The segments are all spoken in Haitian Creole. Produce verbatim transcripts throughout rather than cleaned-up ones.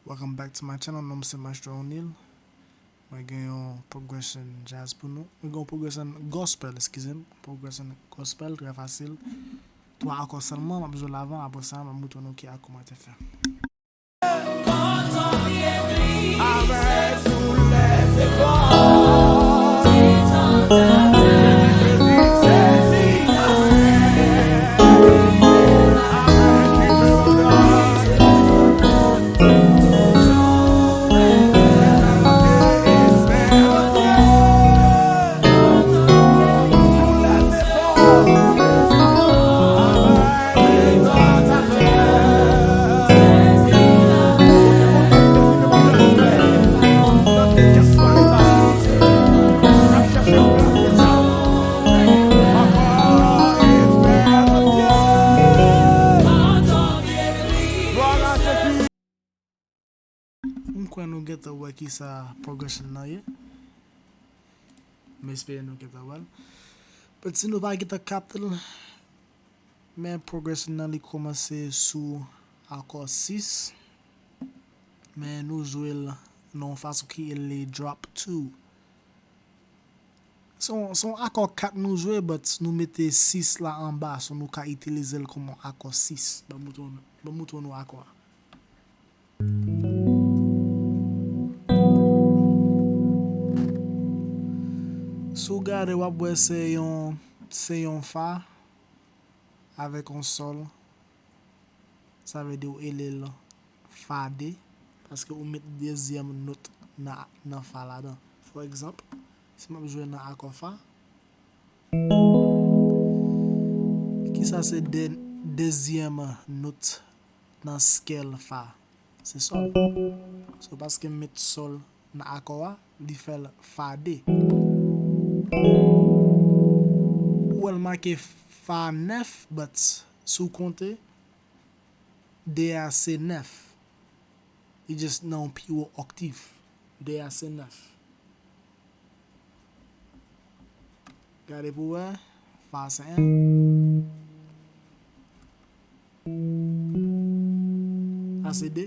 Welcome back to my channel. Non m se Maestro O'Neal. Mwen gen yon progression jazz pou nou. Mwen gen yon progression gospel, eskize m. Progression gospel, trè fasil. Twa akò sèlman, m ap jwe l avan, apre sa, m ap montre nou ki akò mwen te fè. M kwè nou gentan wè kisa progression nan ye. M espere nou gentan wè l. But si nou pa gentan kapte l, men progression nan li kòmanse sou akò sis. Men nou jwe l nan yon fason ki rele drop two. Se yon, se yon akò kat nou jwe, but nou mete sis la anba, so nou ka itilize l kòm yon akò sis. Ban m montre nou, ban m montre nou akò a. Si w gade, w ap wè se yon, se yon fa avèk yon sòl. Sa vle di w rele l fa de, paske ou met dezyèm nòt nan, nan fa ladan. For example, si m ap jwe nan akò fa, kisa se de, dezyèm nòt nan scale fa? Se sòl. So, paske m met sòl nan akò a, li fè l fa de. Ou wè l make fa nèf, but si w konte, de a se nèf. Li just nan yon pi wo oktiv. De a se nèf. Gade pou wè. Fa se en. Sa se de.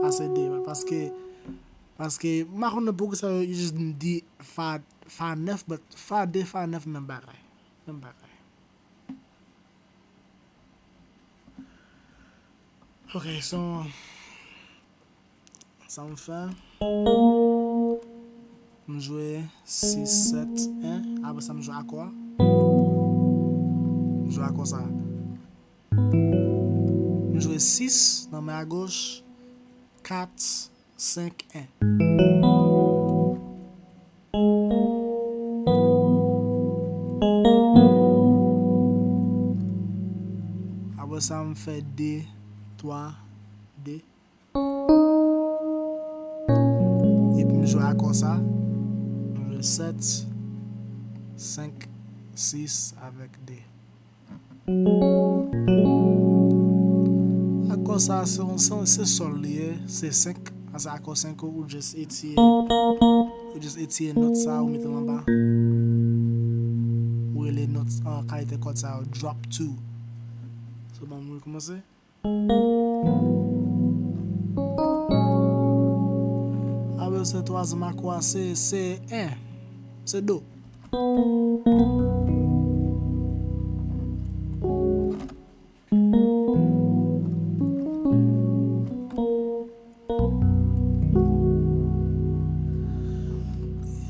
Sa se de, paske, paske, m pa konnen poukisa yo just di fa, fa nèf, but fa de, fa nèf, menm bagay. Menm bagay. Ok, so, sa m fè? M jwe sis, sèt, en. Apre sa, m jwe akò a. M jwe akò sa. M jwe sis nan men a goch, kat, senk, en. Apre sa, m fè de, twa, de. Epi m jwe akò sa. M jwe sèt, senk, sis avèk de. Akò sa se yon, se, se sòl li ye, se senk. Sa se akò senk ou, ou just etire, ou just etire nòt sa, ou mete l anba. Ou rele nòt, ah, kalite kòd sa yo drop two. So, bon, m rekòmanse. Apre se twazyèm akò a, se, se en. Se do.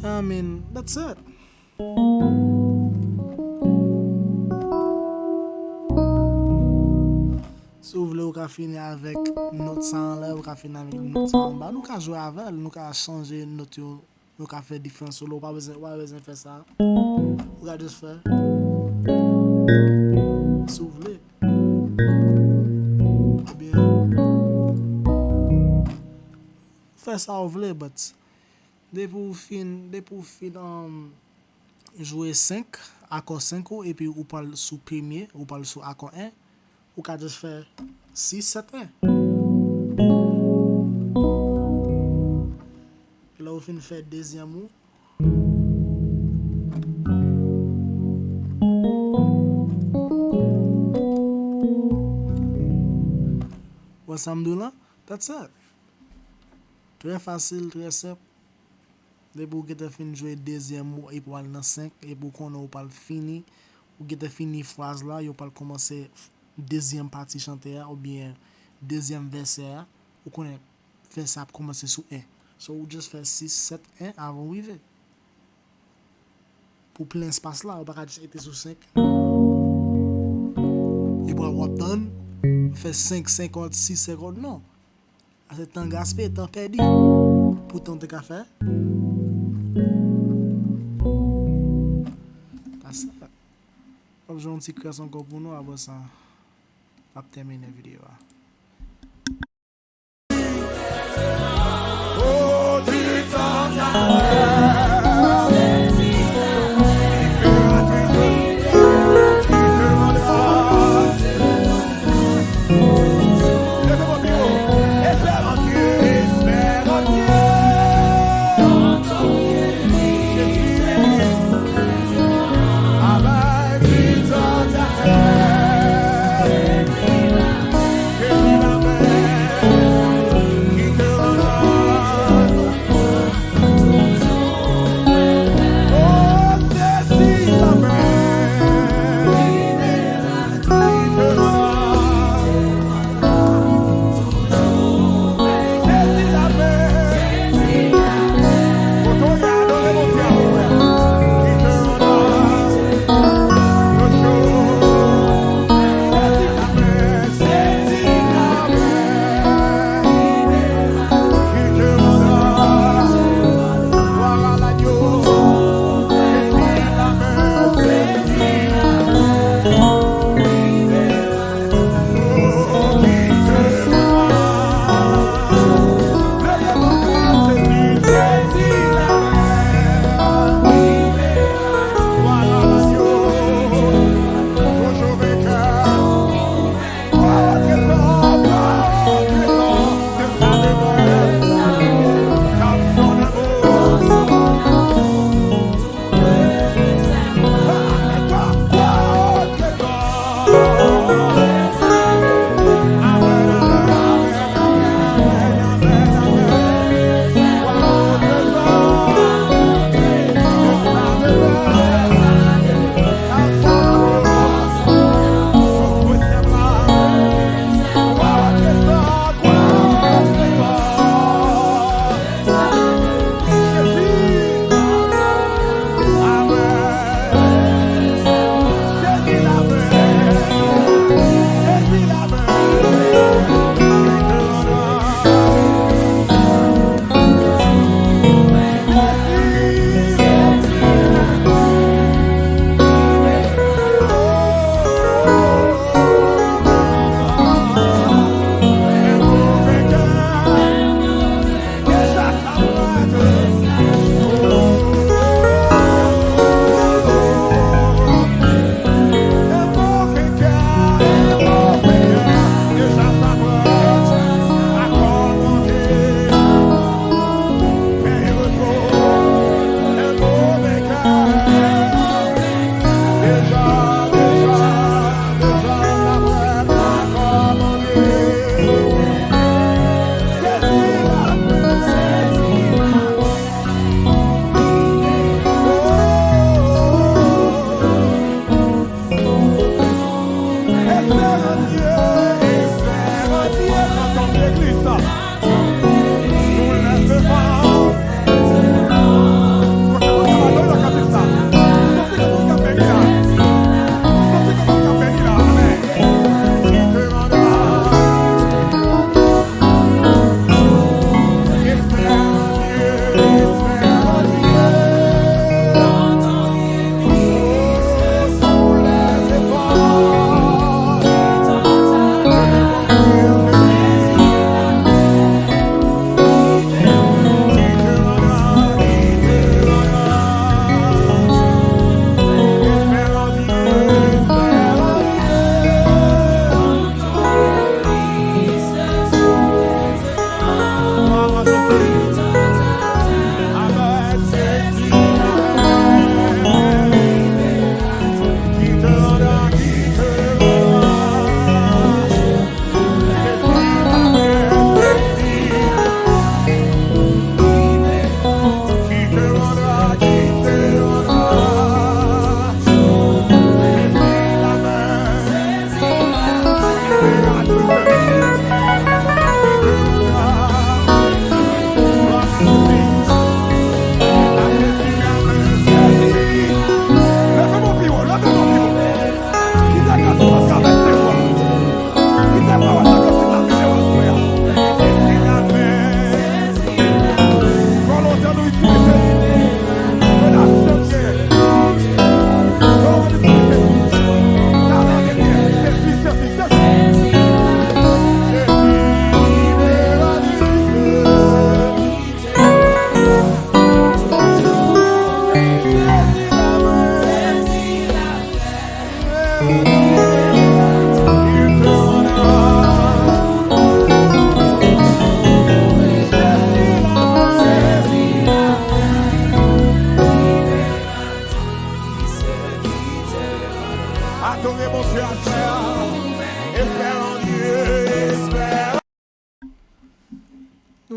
I mean, that's it. Si w vle, ou ka fini avèk nòt sa anlè, ou ka fini avèk nòt sa anba. Nou ka jwe avè l, nou ka chanje nòt yo, nou ka fè diferan solo. Ou pa bezwen, ou pa bezwen fè sa. Ou ka just fè, si w vle. Oubyen, fè sa w vle, but depi w fin, depi w fin, um, jwe senk, akò senk ou, epi ou pral sou premye, ou pral sou akò en, ou ka just fè sis, sèt, en. Lè ou fin fè dezyèm ou, I Wè sa m di w la? That's it. Trè fasil, trè senp. Depi w gentan fin jwe dezyèm ou epi w al nan senk, epi w konnen w pral fini, ou gentan fini fraz la, yo pral kòmanse dezyèm pati chante a, oubyen dezyèm vèsè a, ou konnen fè sa ap kòmanse sou en. So, ou just fè sis, sèt, en avan w rive. Pou plen espas la, ou pa ka just rete sou senk. Epi w ap tann, fè senk, senkant, sis, senkant, non. A se tan gaspiye, tan pèdi. Pou tan w te ka fè. That's it. M ap jwe yon ti krès ankò pou nou, apre sa, m ap tèmine videyo a.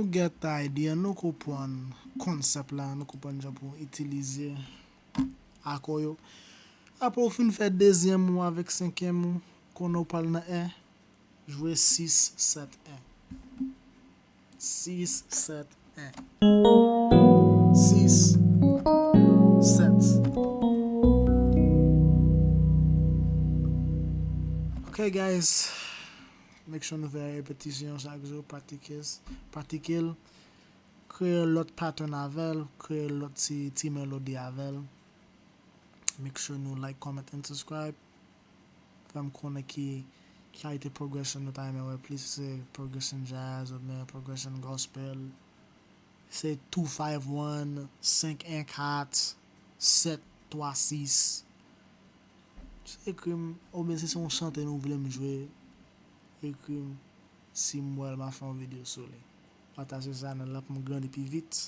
Nou get idea, nou konprann konsèp la, nou konprann jan pou itilize akò yo. Apre w fin fè dezyèm ou avèk senkyèm ou, konnen w pral nan en, jwe sis sèt en. Sis sèt en. Sis sèt. Ok, guys. Make sure nou fè repetisyon chak jou, pratike, pratike l. Kreye lòt pattern avè l, kreye lòt ti, ti melodi avè l. Make sure nou like, comment and subscribe. Fè m konnen ki kalite progression nou ta renmen wè plis, se progression jazz oubyen progression gospel. Se two five one, senk en kat, sèt twa sis. Ekri m, oubyen si se yon chante nou vle m jwe, ekri m. Si m wè l, m a fè yon videyo sou li. Pataje sa, l ap m grandi pi vit.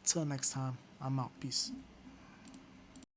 Till next time, I'm out. Peace.